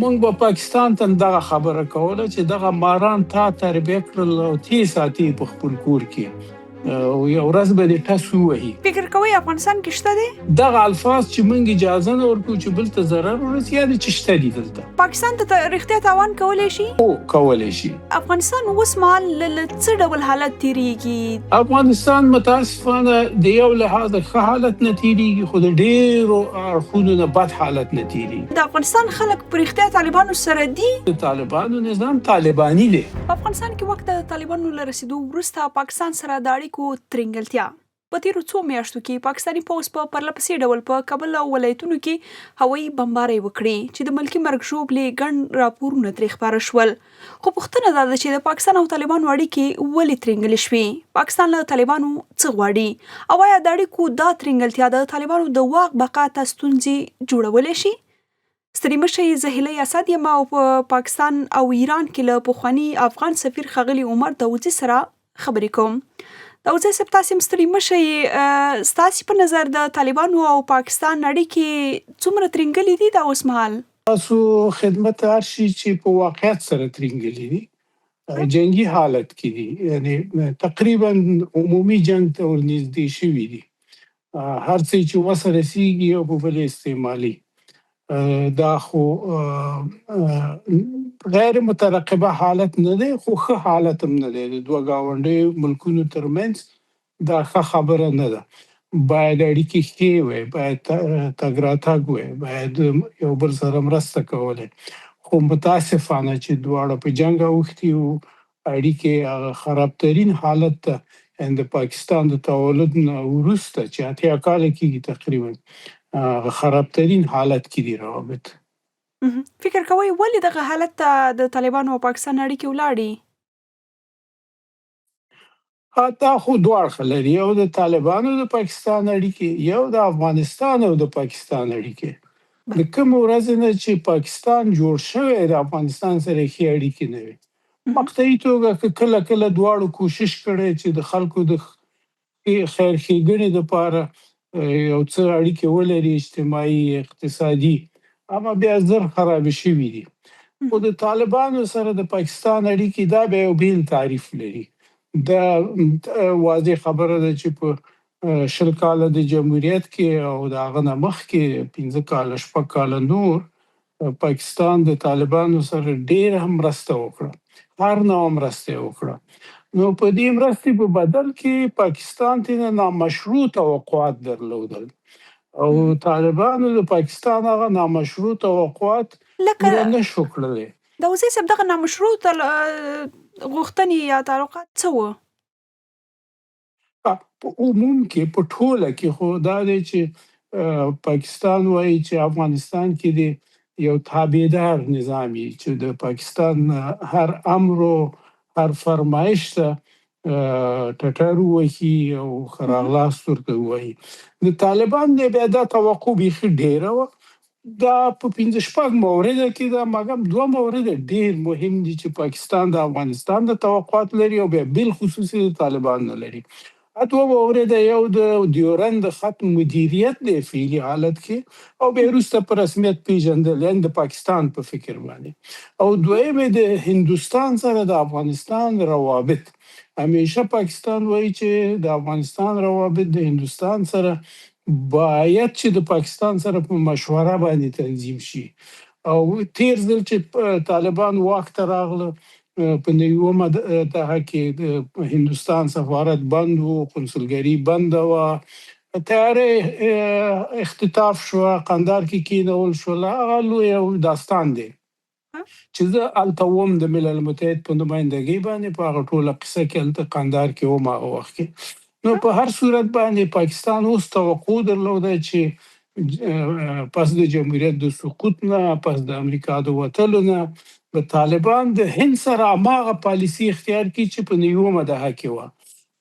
مونږ به پاکستان ته دغه خبره کوله چې دغه ماران تا تربیه کړل او تی ساتي په خپل کور کې او یو ورځ به دې ټس ووهي. فکر کوئ افغانستان کې شته دی؟ دغه الفاظ چې مونږ اجازه نه ورکوو چې بل ته ضرر ورسي، یعنې چې شته دي دلته. پاکستان ته رښتیا تاوان کولی شي؟ هو، کولی شي. افغانستان اوس مهال له څه ډول حالت تیریږي؟ افغانستان متاسفانه د یو لحاظه ښه حالت نه تیریږي، خو د ډیرو اړخونو نه بد حالت نه تیریږي. د افغانستان خلک په رښتیا طالبانو سره دي؟ د طالبانو نظام طالباني دی. په افغانستان کې واک ته د طالبانو له رسیدو وروسته پاکستان سره د اړیکو ترینګلتیا. په تیرو څو میاشتو کې پاکستاني پوځ په پرله پسې ډول په کابل او ولایتونو کې هوایي بمبارۍ وکړې چې د ملکي مرګ ژوبلې ګڼ راپورونه ترې خپاره شول. خو پوښتنه دا ده چې د پاکستان او طالبانو اړیکې ولې ترینګلې شوې؟ پاکستان له طالبانو څه غواړي؟ او آیا د اړیکو دا ترینګلتیا د طالبانو د واک بقا ته ستونزې جوړولی شي؟ ستړي مه شئ، زه هیلۍ اسد یم او په پاکستان او ایران کې له پخواني افغان سفیر ښاغلي عمر داودزي سره خبرې کوم. داودزی صاحب، تاسې هم ستړي مه شئ. ستاسې په نظر د طالبانو او پاکستان اړیکې څومره ترینګلې دي دا اوسمهال؟ تاسو خدمت هر شي چې په واقعیت سره ترینګلې دي، جنګي حالت کې دي، یعنی تقریبا عمومي جنګ ته ورنږدې شوي دي. هر څه چې وسه رسیږي یو په بل استعمالي. دا خو غیر مترقبه حالت نه دی، خو ښه حالت هم نه دی. د دوه ګاونډیو ملکونو ترمنځ دا ښه خبره نه ده. باید اړیکې ښې وي، باید تګ راتګ وي، باید یو بل سره مرسته کولی، خو متاسفانه چې دواړه په جنګ اوښتي وو، اړیکې هغه خرابترین حالت ته، یعنې د پاکستان د تولد نه وروسته چې 80 کاله کېږي تقریبا، هغه خرابترین حالت کې دي روابط. فکر کوئ ولې دغه حالت ته د طالبانو او پاکستان اړیکې ولاړې؟ دا خو دوه اړخه لري، یو د طالبانو د پاکستان اړیکې، یو د افغانستان او د پاکستان اړیکې. د کومې ورځې نه چې پاکستان جوړ شوی، د افغانستان سره ښې اړیکې نه وې. مقطعي توګه که کله کله دواړو کوشش کړی چې د خلکو د خیر ښېګڼې دپاره یو څه اړیکې ولري، اجتماعي، اقتصادي، اما بیا زر خرابې شوي دي. خو د طالبانو سره د پاکستان اړیکې دا بیا یو بېل تعریف لري. دا واضح خبره ده چې په 20 کاله د جمهوریت کې او د هغه نه مخکې 5 کاله 6 کاله نور پاکستان د طالبانو سره ډېره هم مرسته وکړه، هر نوع مرسته یې وکړه. نو په دې مرستې په بدل کې پاکستان ترې نامشروع توقعات درلودل او طالبانو د پاکستان هغه نامشروع توقعات پوره نه شو کړلی. داودزی صاحب، دغه نامشروع غوښتنې یا تعلقات څه وو؟ په عموم کې، په ټوله کې خو دا دی چې پاکستان وایي چې افغانستان کې دی یو تابعدار نظام وي چې د پاکستان هر امر او هر فرمایش ته ټټر ووهي او ښه راغلاست ورته ووایي. د طالبان نه بیا دا توقع بیخي ډېره وه. دا په 5 6 مورده کې ده، مګر دوه مورده ډېر مهم دي چې پاکستان د افغانستان د توقعات لري او بیا بالخصوص د طالبان نه لري. دوه مورده، یو د ډیورند د خط مدیریت دی فعلي حالت کې او بیا وروسته په رسمیت پېژندل، یعنې د پاکستان په فکر باندې، او دویم د هندوستان سره د افغانستان روابط. همیشه پاکستان وایي چې د افغانستان روابط د هندوستان سره باید چې د پاکستان سره په مشوره باندې تنظیم شي. او تیر ځل چې طالبان واک ته راغله په 90مه دهه کې، د هندوستان سفارت بند و، قونسلګري بنده وه، طیاره اختطاف شوه، قندهار کې کینول شول. هغه لوی یو داستان دی چې زه هلته وم د ملل متحد په نمایندګۍ باندې، په هغه ټوله قصه کې هلته قندهار کې وم هغه وخت کې. نو په هر صورت باندې پاکستان اوس توقع درلوده چې پس د جمهوریت د سقوط نه، پس د امریکا د وتلو نه به طالبان د هند سره هماغه پالیسي اختیار کړي چې په 90مه دهه کې وه.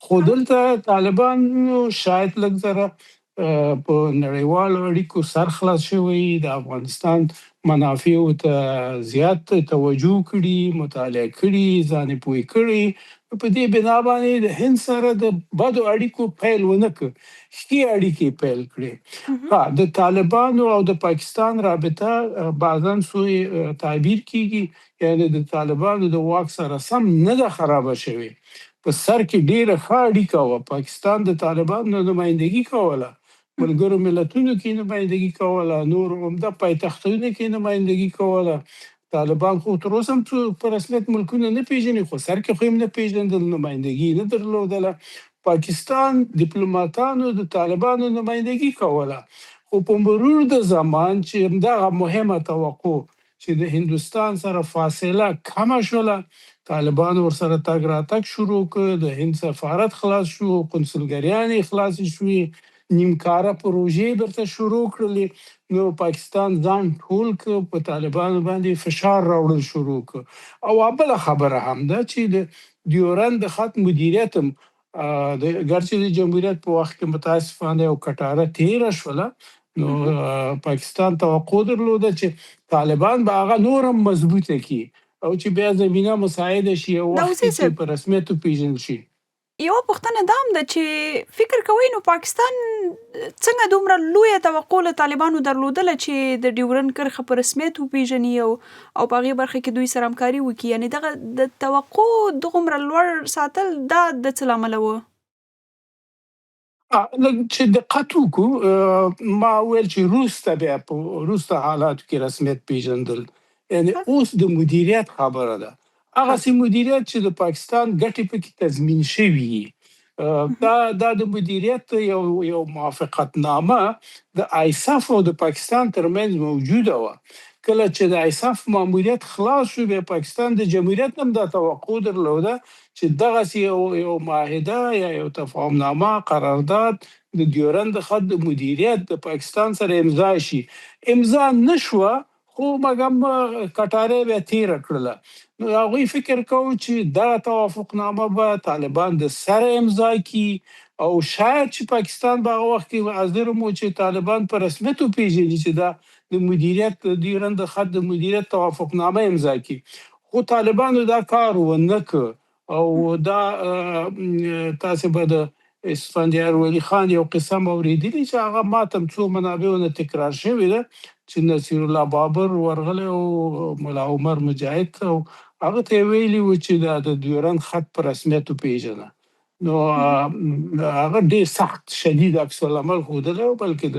خو دلته طالبانو شاید لږ ذره په نړیوالو اړیکو سر خلاص شوی، د افغانستان منافعو ته زیات توجه کړي، مطالعه کړي، ځان یې پوه کړي. نو په دې بنا باندې د هند سره د بدو اړیکو پیل ونه کړ، ښې اړیکې یې پیل کړې. ها، د طالبانو او د پاکستان رابطه بعضا سوء تعبیر کیږي، یعنې د طالبانو د واک سره سم نه ده خرابه شوې. په سر کې ډیره ښه اړیکه وه، پاکستان د طالبانو نمایندګي کوله، ملګرو ملتونو کې نمایندګي کوله، نور عمده پایتختونو کې نمایندګي کوله. طالبان خو تر اوسه هم څو په رسمیت ملکونه نه پیژني، خو سر کې خو یې هم نه پیژندل، نمایندګي یې نه درلودله. پاکستان دیپلوماتانو د طالبانو نمایندګي کوله، خو په مرور د زمان چې همدغه مهمه توقع چې د هندوستان سره فاصله کمه شوله، طالبانو ورسره تګ راتګ شروع کړ، د هند سفارت خلاص شو، قونسلګریانې خلاصې شوې، نیمکاره پروژې بیرته شروع کړلې، نو پاکستان ځان ټول کړ، په طالبانو باندې فشار راوړل شروع کړ. او بله خبره هم ده چې د ډیورند د خط مدیریت هم د ګرچې د جمهوریت په وخت کې متاسفانه یو کټاره تیره شوله، نو پاکستان توقع درلوده چې طالبان به هغه نور هم مضبوطه کړي او چې بیا زمینه مساعده شي یو وخت داوودزی کې چې صاحب په رسمیت وپیژندل شي. یوه پوښتنه دا هم ده چې فکر کوئ نو پاکستان څنګه دومره لویه توقع له طالبانو درلودله چې د ډیورنډ کرښه په رسمیت وپیژني او او په هغې برخه کې دوی سره همکاري وکړي، یعنې دغه د توقع دغومره لوړ ساتل دا د څه له امله و؟ لږ چې دقت وکړو، ما ویل چې روسته بیا په وروسته حالاتو کې رسمیت پیژندل، یعنې اوس د مدیریت خبره ده، هغسې مدیریت چې د پاکستان ګټې پکې تضمین شوي وي. دا د مدیریت یو موافقتنامه د آیسف او د پاکستان ترمنځ موجوده وه. کله چې د آیسف ماموریت خلاص شو، بیا پاکستان د جمهوریت هم دا توقع درلوده چې دغسې یو معاهده یا یو تفاهمنامه، قرارداد د ډیورند د خط د مدیریت د پاکستان سره امضا شي. امضا نه شوه، خو مګم کټاره یې بیا تیره کړله. نو هغوی فکر کاوه چې دغه توافقنامه به طالبان د سره امضا کړي، او شاید چې پاکستان به هغه وخت کې حاضر هم و چې طالبان په رسمیت وپیژني چې دا د مدیریت د ډیورند د خط د مدیریت توافقنامه امضا کړي، خو طالبانو دا کار ونه کړ. او دا تاسې به د اسفندیار ولي خان یو قصه هم اورېدلي چې هغه ماته هم څو منابعو نه تکرار شوې ده چې نصیر الله بابر ورغلی و ملا عمر مجاهد ته او هغه ته یې ویلي و چې دا د ډیورند خط په رسمیت وپیژنه. نو هغه ډېر سخت شدید عکس العمل ښودلی و، بلکې د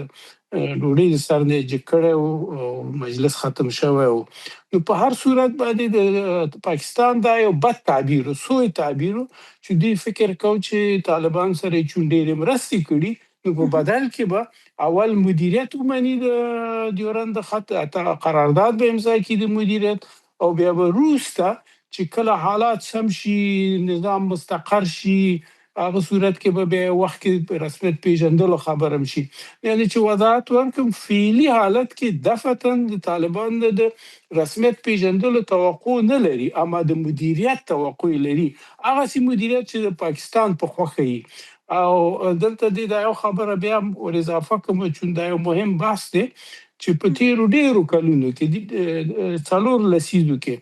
ډوډۍ د سر نه یې جګ کړی و او مجلس ختم شوی و. نو په هر صورت باندې د پاکستان دا یو بد تعبیر و، سوء تعبیر و، چې دوی فکر کاوه چې طالبان سره یې چون ډېرې مرستې کړي، نو په بدل کې به اول مدیریت ومني د ډیورند د خط قرارداد به امضا کړي د مدیریت، او بیا به وروسته چې کله حالات سم شي، نظام مستقر شي، هغه صورت کې به بیا وخت کې په رسمیت پیژندلو خبره هم شي. یعنې چې وضاحت ورکړم، فعلي حالت کې دفعتاً د طالبانو د رسمیت پیژندلو توقع نه لري، اما د مدیریت توقع یې لري، هغسې مدیریت چې د پاکستان په خوښه وي. او دلته دې دا یو خبره بیا هم ور اضافه کړم، چون دا یو مهم بحث دی چې په تیرو ډیرو کلونو کې، 4 لسیزو کې،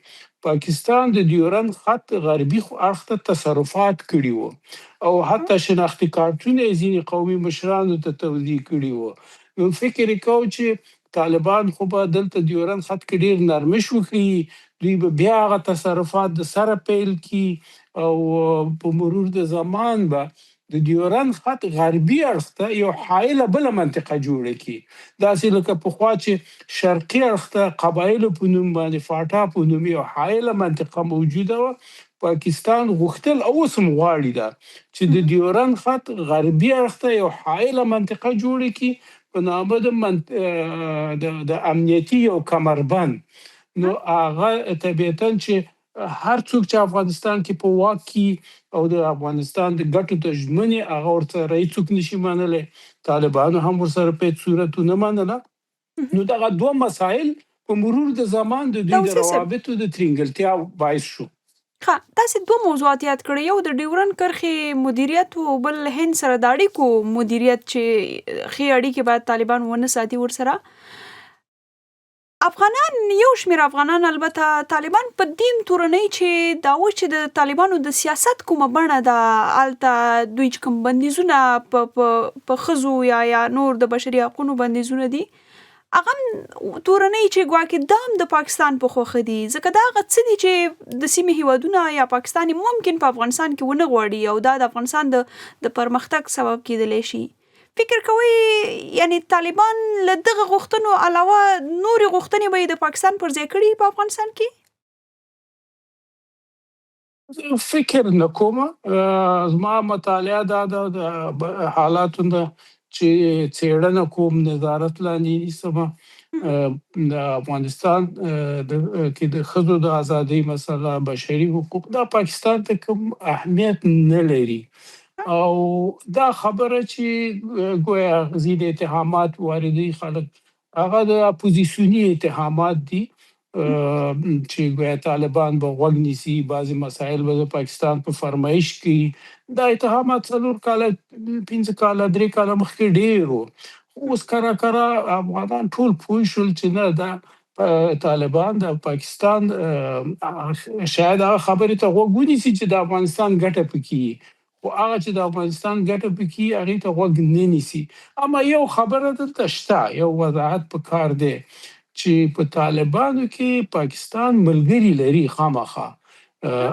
پاکستان د ډیورند خط غربي اړخ ته تصرفات کړي وو، او حتی شناختي کارتونه یې ځینې قومي مشرانو ته توزیع کړي وو. نو فکر یې کاوه چې طالبان خو به دلته ډیورند خط کې ډیر نرمش وښيي، دوی به بیا هغه تصرفات د سره پیل کړي، او په مرور د زمان به د ډیورند خط غربي اړخ ته یو حایله بله منطقه جوړه کړي، داسې لکه پخوا چې شرقي اړخ ته قبایلو په نوم باندې، فاټا په نوم یو حایله منطقه موجوده وه. پاکستان غوښتل او اوس هم غواړي دا چې د ډیورند خط غربي اړخ ته یو حایله منطقه جوړه کړي په نامه د امنیتي یو کمربند. نو هغه طبیعتاً چې هر څوک چې افغانستان کې په واک کې او د افغانستان د ګټو ته ژمنې، هغه ورسره هیڅوک نشي منلی، طالبانو هم ورسره په هیڅ صورت ونه منله. نو دغه دوه مسایل په مرور د زمان د دوی د داوودزی صاحب روابطو د ترینګلتیا باعث شو. ښه، تاسې دوه موضوعات یاد کړئ، یو د ډیورنډ کرښې مدیریت و، بل هند سره د اړیکو مدیریت چې ښې اړیکې باید طالبان ونه ساتي ورسره. افغانان، یو شمېر افغانان البته طالبان په دې هم تورنوي چې دا اوس چې د طالبانو د سیاست کومه بڼه ده، هلته دوی چې کوم بندیزونه په ښځو یا نور د بشري حقونو بندیزونه دي، هغه هم تورنوي چې ګواکې دا هم د پاکستان په خوښه دي، ځکه دا هغه څه دي چې د سیمې هېوادونه یا پاکستان یې ممکن په افغانستان کې ونه غواړي او دا د افغانستان د پرمختګ سبب کېدلی شي. فکر کوئ یعنی طالبان له دغه غوښتنو علاوه نورې غوښتنې به یې د پاکستان پر ځای کړي په افغانستان کې؟ زه فکر نه کوم. زما مطالعه دا ده، د حالاتو نه چې څېړنه کوم، نظارت لاندې نیسم، د افغانستان کې د ښځو د ازادۍ مسله، بشري حقوق، دا پاکستان ته کوم اهمیت نه لري. او دا خبره چې ګویا ځینې اتهامات واردوي خلک، هغه د اپوزیسیوني اتهامات دي چې ګویا طالبان به غوږ نیسي، بعضې مسایل به د پاکستان په فرمایش کوي. دا اتهامات 4 کاله، 5 کاله، 3 کاله مخکې ډېر وو. اوس کرا کرا افغانان ټول پوه شول چې نه، دا طالبان د پاکستان شاید هغه خبرې ته غوږ ونیسي چې د افغانستان ګټه پکې وي، خو هغه چې د افغانستان ګټه پکې وي هغې ته غوږ نه نیسي. اما یو خبره دلته شته، یو وضاحت په کار دی چې په طالبانو کې پاکستان ملګري لري، خامخا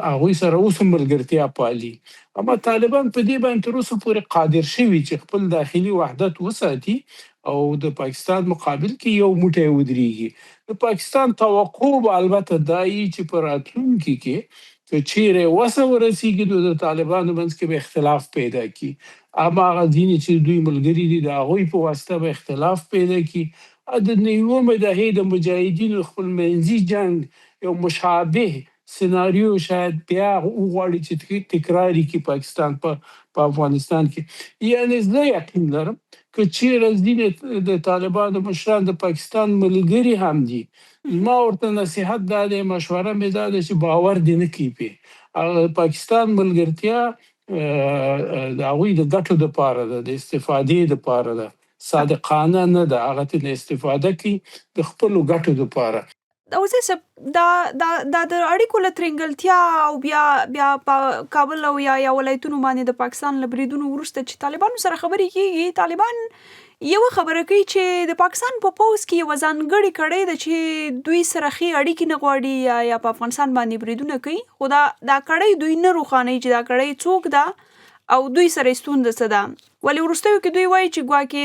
هغوی سره اوس هم ملګرتیا پالي، اما طالبان په دې باندې تر اوسه پورې قادر شوي چې خپل داخلي وحدت وساتي او د پاکستان مقابل کې یو موټی ودرېږي. د پاکستان توقع به البته دا وي چې په راتلونکي کې که چیرې وسه ورسیږي نو د طالبانو منځ کې به اختلاف پیدا کړي، اما هغه ځینې چې دوی ملګري دي د هغوی په واسطه به اختلاف پیدا کړي. د نیومې دهې د مجاهدینو خپل منځي جنګ یو مشابه سناریو شاید بیا وغواړي چې تکرار یې کړي پاکستان په افغانستان کې. یعنې زه یقین لرم که چیرې ځینې د طالبانو مشران د پاکستان ملګري هم دي، زما ورته نصیحت دا دی، مشوره مې دا ده چې باور دې نه کوي پرې. هغه پاکستان ملګرتیا د هغوی د ګټو دپاره ده، د استفادې دپاره ده، صادقانه نه ده، هغه ترې استفاده کوي د خپلو ګټو دپاره. وزیر صاحب، دا دا دا د اړیکو له ترینګلتیا او بیا په کابل او یا ولایتونو باندې د پاکستان له بریدونو وروسته چې طالبانو سره خبرې کیږي، طالبان یوه خبره کوي چې د پاکستان په پوځ کې یوه ځانګړې کړۍ ده چې دوی سره ښې اړیکې نه غواړي یا په افغانستان باندې بریدونه کوي، خو دا کړۍ دوی نه روښانوي چې دا کړۍ څوک ده او دوی سره یې ستونزه څه ده. ولې وروستیو کې دوی وایي چې ګواکې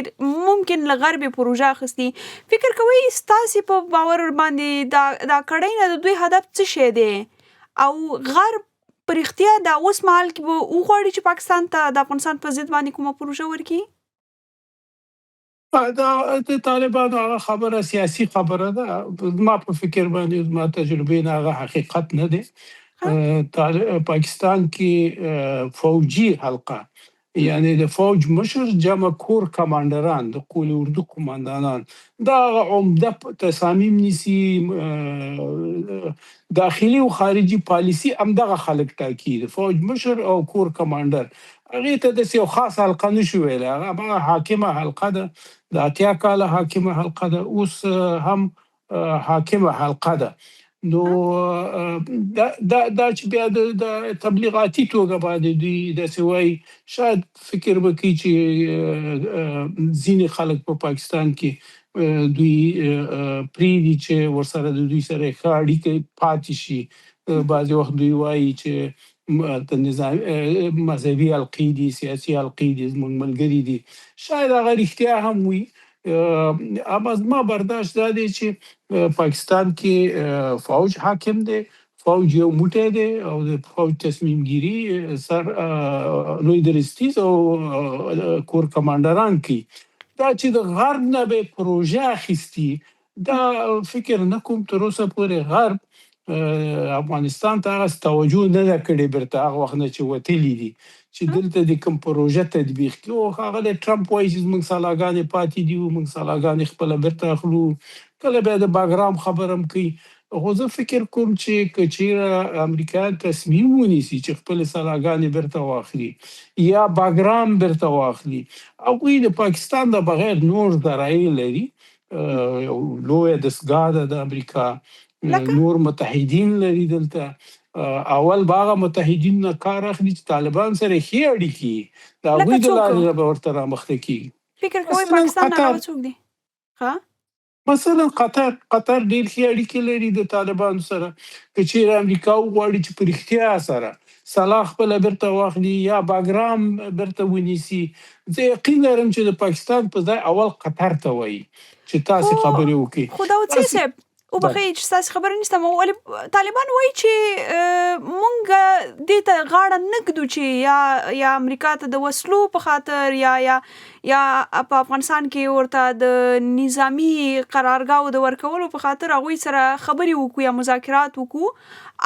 ممکن له غرب یې پروژه اخیستي. فکر کوئ ستاسې په باور باندې دا کړۍ نه د دوی هدف څه شی دی، او غرب په رښتیا دا اوس مهال کې به وغواړي چې پاکستان ته د افغانستان په ضد باندې کومه پروژه ورکړي؟ دا د طالبانو هغه خبره سیاسي خبره ده، زما په فکر باندې، زما تجربې نه هغه حقیقت نه دی. پاکستان کې فوجي حلقه، یعنی د فوج مشر جمع کور کمانډران، د قول اردو قوماندانان، دا هغه عمده تصامیم نیسي. داخلي او خارجي پالیسي همدغه خلک ټاکي، د فوج مشر او کور کمانډر. هغې ته داسې یو خاص حلقه نشو ویلی، هغه هماغه حاکمه حلقه ده، د 80 کاله حاکمه حلقه ده، اوس هم حاکمه حلقه ده. نو دا دا دا چې بیا د تبلیغاتي توګه باندې دوی داسې وایي، شاید فکر به کوي چې ځینې خلک په پاکستان کې دوی پرېږدي چې ورسره د دوی سره ښه اړیکې پاتې شي. بعضې وخت دوی وایي چې د نظام مذهبي حلقې دي، سیاسي حلقې دي، زموږ ملګري دي، شاید هغه رښتیا هم وي. اما زما برداشت دا دی چې پاکستان کې فوج حاکم دی، فوج یو موټی دی، او د فوج تصمیم ګیري سر لوی درستیز او کور کمانډران کوي. دا چې د غرب نه به پروژه اخیستي، دا فکر نه کوم. تر اوسه پورې غرب افغانستان ته هغسې توجه نه ده کړې، بیرته هغه وخت نه چې وتلي دي، چې دلته د کوم پروژه تطبیق کړي. او ښاغلی ټرمپ وایي چې زموږ سلاګانې پاتې دي، موږ سلاګانې خپله بیرته اخلو، کله بیا د باګرام خبره هم کوي. خو زه فکر کوم چې که چیرې امریکایان تصمیم ونیسي چې خپلې سلاګانې بیرته واخلي یا باګرام بیرته واخلي، هغوی د پاکستان د بغیر نور ذرایع لري. یو لویه دستګاه ده د امریکا، نور متحدین لري دلته. اول به هغه متحدین نه کار اخلي چې طالبان سره ښې اړیکې، د هغوی د لارې به ورته رامخته کیږي. فکر کوئ پاکستان نه علاوه څوک دي؟ ښه. مثلا قطر، قطر ډیر ښې اړیکې لري د طالبانو سره. که چیرې امریکا وغواړي چې په رښتیا سره سلاح خپله بیرته واخلي یا باګرام بیرته ونیسي، زه یقین لرم چې د پاکستان په ځای اول قطر ته وایي چې تاسې خبرې وکړئ. خو داودزی صاحب، وبخښئ چې ستاسو خبره نشته، ولې طالبان وایي چې مونږ دې ته غاړه نه ږدو چې یا امریکا ته د وسلو په خاطر یا په افغانستان کې ورته د نظامي قرارګاوو د ورکولو په خاطر هغوی سره خبرې وکړو یا مذاکرات وکړو،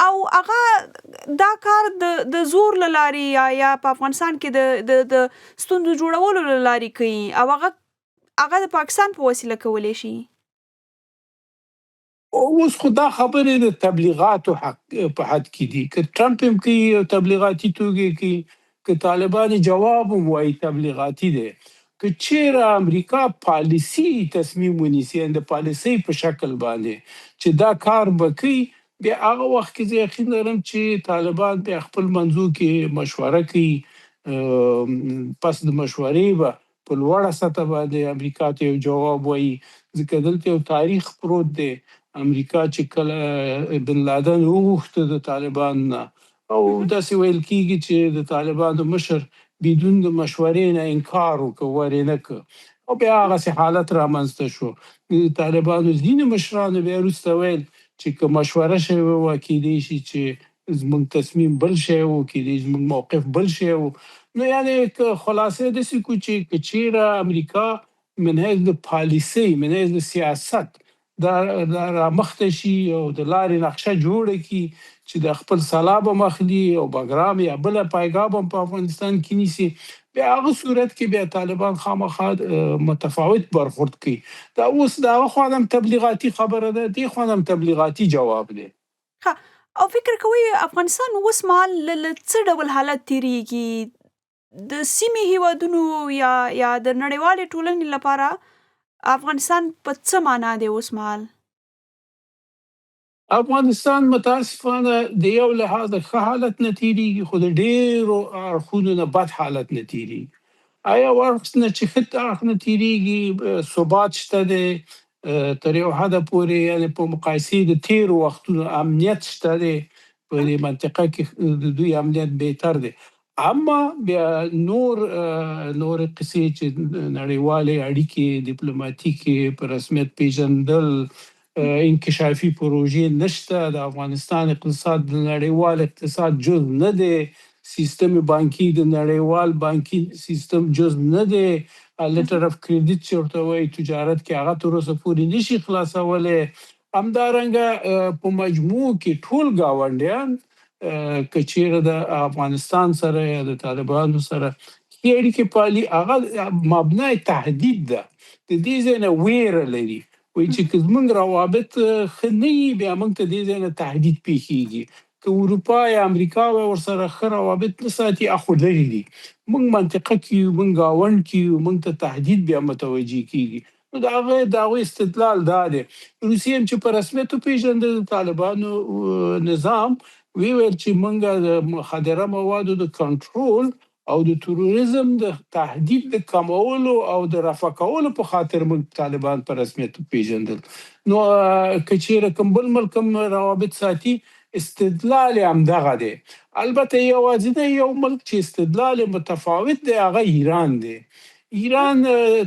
او هغه دا کار د زور له لارې یا په افغانستان کې د ستونزو جوړولو له لارې کوي، او هغه د پاکستان په وسیله کولی شي. اوس خو دا خبرې د تبلیغاتو حق په حد کې دي. که ټرمپ هم کوي تبلیغاتي توګه کوي، که طالبان جواب هم وایي تبلیغاتي دی. که چیرې امریکا پالیسي تصمیم ونیسي، د پالیسۍ په شکل باندې چې دا کار به کوي، بیا هغه وخت کې زه یقین لرم چې طالبان بیا خپل منځو کې مشوره کوي. پس د مشورې به په لوړه سطح باندې امریکا ته یو جواب وایي، ځکه دلته یو تاریخ پروت دی. امریکا چې کله بن لادن وغوښته د طالبانو نه، او داسې ویل کیږي چې د طالبانو مشر بدون د مشورې نه انکار وکړ، ور یې نه کړ، او بیا هغسې حالت رامنځته شو. د طالبانو ځینې مشرانو بیا وروسته ویل چې که مشوره شوې وه، کیدای شي چې زموږ تصمیم بل شی و، کیدای شي زموږ موقف بل شی و. نو یعنې که خلاصه یې داسې کړو چې که چیرې امریکا من حیث د پالیسۍ، من حیث د سیاست دا رامخته شي او د لارې نقشه جوړه کړي چې د خپل سلاح به هم اخلي او بګرام یا بله پایګاه به هم په افغانستان کې نیسي، بیا هغه صورت کې بیا طالبان خامخا متفاوت برخورد کوي. دا اوس د هغه خوا نه هم تبلیغاتي خبره ده، دې خوا نه هم تبلیغاتي جواب دی. ښه، او فکر کوئ افغانستان اوس مهال له څه ډول حالت تیریږي؟ د سیمې هیوادونو یا د نړیوالې ټولنې لپاره افغانستان په څه معنا دی اوس مهال؟ افغانستان متاسفانه د یو لحاظه ښه حالت نه تیریږي، خو د ډیرو اړخونو نه بد حالت نه تیریږي. یو اړخ نه چې ښه اړخ نه تیریږي، ثبات شته دی تر یو حده پورې، یعنې په مقایسې د تیرو وختونو امنیت شته دی په دې منطقه کې، د دوی امنیت بهتر دی. اما بیا نورې قصې چې نړیوالې اړیکې دیپلوماتیکې په رسمیت پیژندل، انکشافي پروژې نشته، د افغانستان اقتصاد د نړیوال اقتصاد جز نه دی، سیستم بانکي د نړیوال بانکي سیستم جز نه دی، letter of credit چې ورته وایي تجارت کې هغه تر اوسه پورې نشي خلاصولی. همدارنګه په مجموع کې ټول ګاونډیان که چیرې د افغانستان سره یا د طالبانو سره ښې اړیکې پالي، هغه مبنای تهدید ده، د دې ځای نه ویره لري، وایي چې که زموږ روابط ښه نه وي بیا موږ ته دې ځای نه تهدید پیښیږي. که اروپا یا امریکا ورسره ښه روابط نه ساتي، خو لرې دي، موږ منطقه کې یو، موږ ګاونډ کې یو، موږ ته تهدید بیا متوجه کیږي. نو د هغوی استدلال دا دی. روسیې هم چې په رسمیت وپېژنده د طالبانو نظام، ویې ویل چې موږ د مخدره موادو د کنټرول او د تروریزم د تهدید د کمولو او د رفع کولو په خاطر موږ طالبان په رسمیت وپېژندل. نو که چیرې کوم بل ملک هم روابط ساتي، استدلال یې همدغه دی. البته یوازینی یو ملک چې استدلال یې متفاوت دی هغه ایران دی. ایران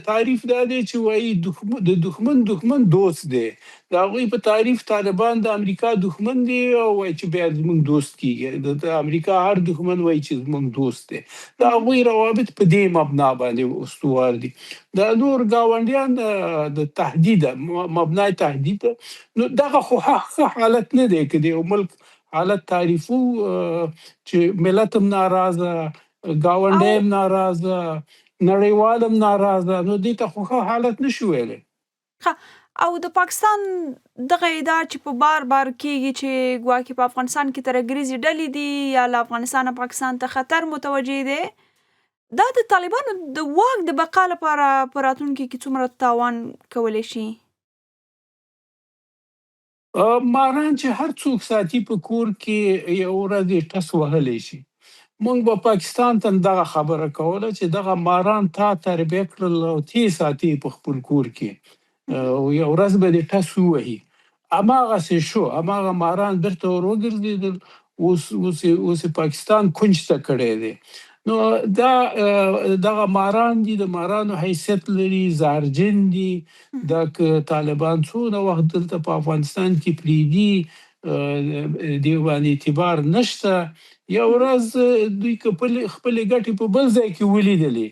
تعریف دا دی چې وایي د دښمن دښمن دوست دی. د هغوی په تعریف طالبان د امریکا دښمن دی او وایي چې بیا زموږ دوست کیږي. د امریکا هر دښمن وایي چې زموږ دوست دی. د هغوی روابط په دې مبنا باندې استوار دي. د نور ګاونډیان د تهدید مبنای تهدید، نو دغه خو ښه حالت نه دی. که د یو ملک حالت تعریفو چې ملت هم ناراضه، ګاونډی هم ناراضه، نړیوال هم ناراضه، نو دې ته خو ښه حالت نشو ویلی. ښه، او د پاکستان دغه ادعا چې په بار بار کیږي چې ګواکې په افغانستان کې ترهګریزې ډلې دي یا له افغانستانه پاکستان ته خطر متوجه دی، دا د طالبانو د واک د بقا لپاره په راتلونکي کې څومره تاوان کولی شي؟ ماران چې هر څوک ساتي په کور کې، یو ورځ یې ټس وهلی شي. موږ به پاکستان ته دغه خبره کوله چې دغه ماران تا تربیه کړل او تی ساتي په خپل کور کې، او یو ورځ به دې ټس ووهي. هماغسې شو، هماغه ماران بیرته ور وګرځېدل. اوس پاکستان کنج ته کړی دی. نو دا دغه ماران دي، د مارانو حیثیت لري، زهرجن دي. دا که طالبان څونه وخت دلته په افغانستان کې پرېږدي، دې باندې اعتبار نشته. یو ورځ دوی که خپلې ګټې په بل ځای کې ولیدلې،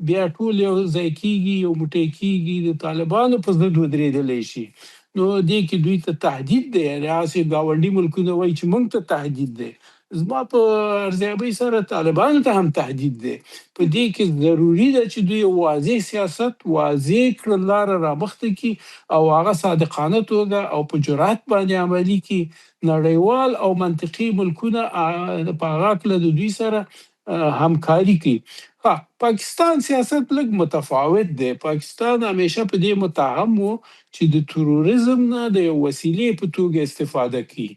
بیا ټول یو ځای کیږي، یو موټی کیږي، د طالبانو په ضد ودرېدلی شي. نو دې کې دوی ته تهدید دی، یعنې هسې ګاونډي ملکونه وایي چې موږ ته تهدید دی، زما په ارزیابۍ سره طالبانو ته هم تهدید دی. په دې کې ضروري ده چې دوی واضح سیاست، واضح کړنلاره رامخته کړي او هغه صادقانه توګه او په جرات باندې عملي کړي. نړیوال او منطقي ملکونه په هغه هکله د دوی سره همکاري کوي. ها، پاکستان سیاست لږ متفاوت دی. پاکستان همیشه په دې متهم و چې د تروریزم نه د یو وسیلې په توګه استفاده کوي،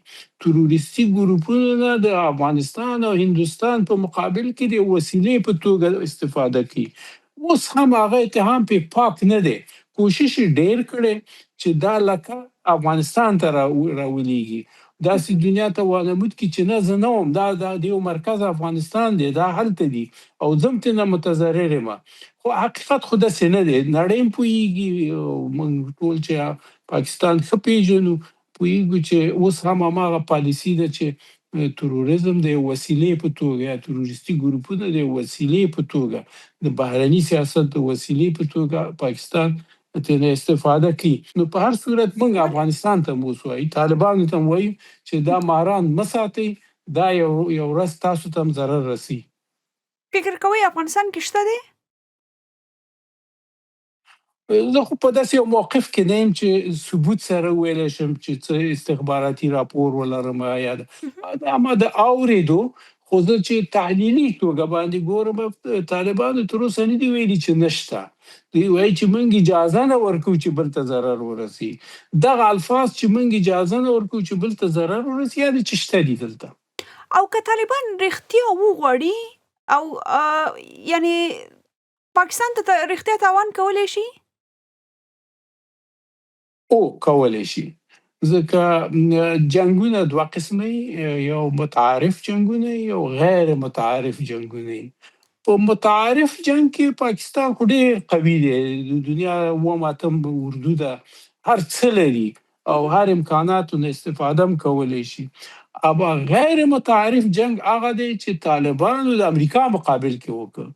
تروریستي ګروپونو نه د افغانستان او هندوستان په مقابل کې د وسیلې په توګه استفاده کوي. اوس هم هغه اتهام پرې پاک نه دی. کوشش یې ډېر کړی چې دا لکه افغانستان ته راولېږي، داسې دنیا ته وانمود کړي چې نه، زه نه وم، دا د یو مرکز افغانستان دی، دا هلته دي او زه هم ترېنه متضرر یم. خو حقیقت خو داسې نه دی. نړۍ هم پوهېږي، موږ ټول چې پاکستان ښه پېژنو پوهېږو چې اوس هم هماغه پالیسي ده چې تروریزم د یو وسیلې په توګه یا تروریستي ګروپونه د یو وسیلې په توګه، د بهرني سیاست د وسیلې په توګه پاکستان ترېنه استفاده کوي. نو په هر صورت موږ افغانستان ته هم اوس وایو، طالبانو ته هم وایو چې دا ماران مه ساتئ، دا یو ورځ تاسو ته هم ضرر رسوي. فکر کوئ افغانستان کې شته دی؟ زه خو په داسې یو موقف کې نه یم چې ثبوت سره وویلی شم چې څه استخباراتي راپور ولرم یا اما د اورېدو. خو زه چې تحلیلي توګه باندې ګورم، طالبانو تر اوسه نه دي ویلي چې نشته. دوی وایي چې موږ اجازه نه ورکوو چې بل ته ضرر ورسي. دغه الفاظ چې موږ اجازه نه ورکوو چې بل ته ضرر ورسي، یعنې چې شته دي دلته. او که طالبان رښتیا وغواړي او یعنې پاکستان ته رښتیا تاوان کولی شي؟ او کولی شي، ځکه جنګونه دوه قسمه، یو متعارف جنګونه، یو غیر متعارف جنګونه. په متعارف جنګ کې پاکستان خو ډېر قوي دی، د دنیا اووم اتم اردو ده، هر څه لري او هر امکاناتو نه استفاده هم کولی شي. اما غیر متعارف جنګ هغه دی چې طالبانو د امریکا مقابل کې وکړ.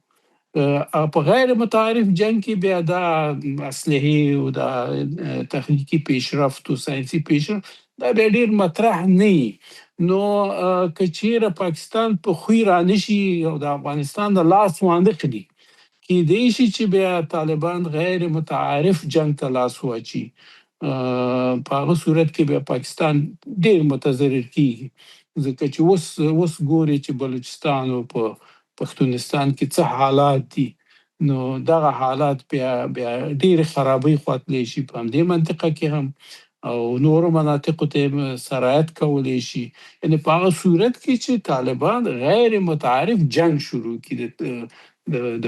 په غیر متعارف جنګ کې بیا دا اسلحې او دا تخنیکي پیشرفت او ساینسي پیشرفت دا بیا ډېر مطرح نه وي. نو که چیرې پاکستان په خوی رانشي او د افغانستان د لاس وانخلي، کیدای شي چې بیا طالبان غیر متعارف جنګ ته لاس واچي. په هغه صورت کې بیا پاکستان ډېر متضرر کیږي، ځکه چې اوس ګوري چې بلوچستان او په پښتونستان کې څه حالات دي. نو دغه حالات بیا ډېرې خرابۍ خوا تللی شي په همدې منطقه کې هم، او نورو مناطقو ته هم سرایت کولی شي. یعنې په هغه صورت کې چې طالبان غیر متعارف جنګ شروع کړي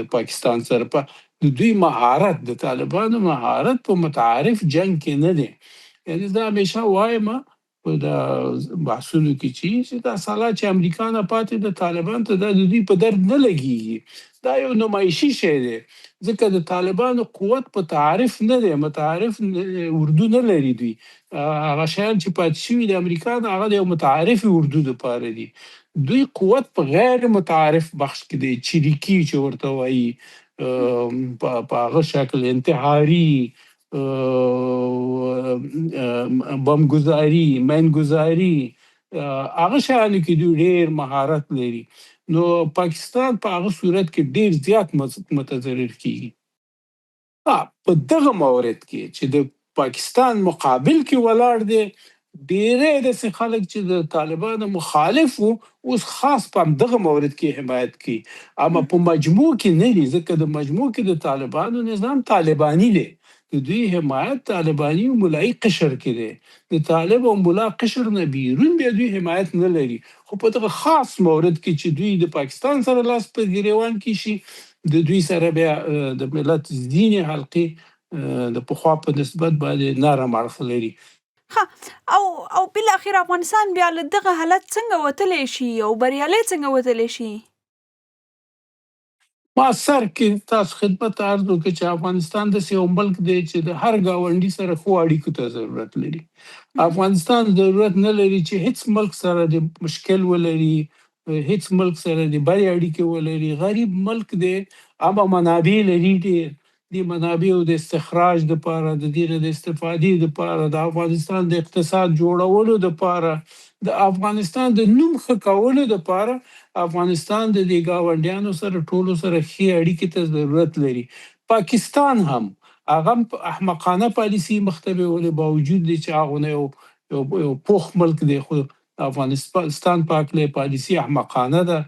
د پاکستان سره، په د دوی مهارت، د طالبانو مهارت په متعارف جنګ کې نه دی. یعنې زه همیشه وایم په دا بحثونو کې چې دا سلا چې امریکا نه پاتې ده طالبان ته، دا د دوی په درد نه لګېږي، دا یو نمایشي شی دی. ځکه د طالبانو قوت په تعارف نه دی، متعارف اردو نه لري دوی. هغه شیان چې پاتې شوي د امریکا نه، هغه د یو متعارف اردو دپاره دي. دوی قوت په غیر متعارف بخش کې دی، چریکي چې ورته وایي، په هغه شکل انتحاري، بمګذاري، مینګذاري، هغه شیانو کې دوی ډېر مهارت لري. نو پاکستان په هغه صورت کې ډېر زیات متضرر کیږي. په دغه مورد کې چې د پاکستان مقابل کې ولاړ دی، ډېری داسې خلک چې د طالبانو مخالف وو اوس خاص په همدغه مورد کې حمایت کوي، اما په مجموع کې نه دي، ځکه د مجموع کې د طالبانو نظام طالباني دی. د دوی حمایت طالباني او ملایي قشر کې دی. د طالب او ملا قشر نه بیرون بیا دوی حمایت نه لري، خو په دغه خاص مورد کې چې دوی د پاکستان سره لاس په ګریوان کې شي، د دوی سره بیا د ملت ځینې حلقې د پخوا په نسبت باندې نرم اړخ لري. ښه، او بالاخره افغانستان بیا له دغه حالت څنګه وتلی شي او بریالی څنګه وتلی شي؟ ما سر کې تاسو خدمت ته عرض وکړ چې افغانستان داسې یو ملک دی چې د هر ګاونډي سره ښو اړیکو ته ضرورت لري. افغانستان ضرورت نه لري چې هیڅ ملک سره د مشکل ولري، هیڅ ملک سره د بدې اړیکې ولري. غریب ملک دی، اما منابع لري ډېر. د منابعو د استخراج دپاره، د دې نه د استفادې دپاره، د افغانستان د اقتصاد جوړولو دپاره، د افغانستان د نوم ښه کولو دپاره، افغانستان د دې ګاونډیانو سره ټولو سره ښې اړیکې ته ضرورت لري. پاکستان هم هغه هم احمقانه پالیسي مخته بیولې، باوجود دې چې هغه نه یو پوخ ملک دی، خو د افغانستان په هکله پالیسي احمقانه ده.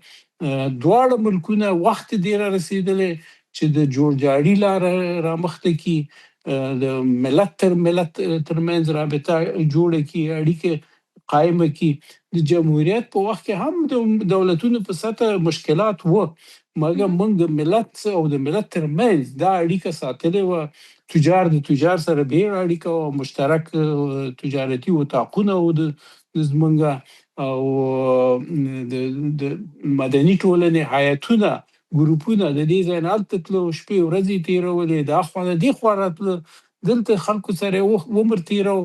دواړه ملکونه وخت دې را رسېدلی چې د جوړجاړي لاره رامخته کړي، د ملت تر ملت ترمنځ رابطه جوړه کړي، اړیکې قایمه کړي. د جمهوریت په وخت کې هم د دولتونو په سطح مشکلات وو، مګر موږ د ملت او د ملت ترمنځ دا اړیکه ساتلې وه. تجار د تجار سره ډېره اړیکه وه، مشترک تجارتي اتاقونه وو د زمونږ، او د مدني ټولنې هیئتونه، ګروپونه د دې ځای نه هلته تلو، شپې ورځې تېرولې، د اخوا نه دې خوا راتلو، دلته خلکو سره عمر تېراوه.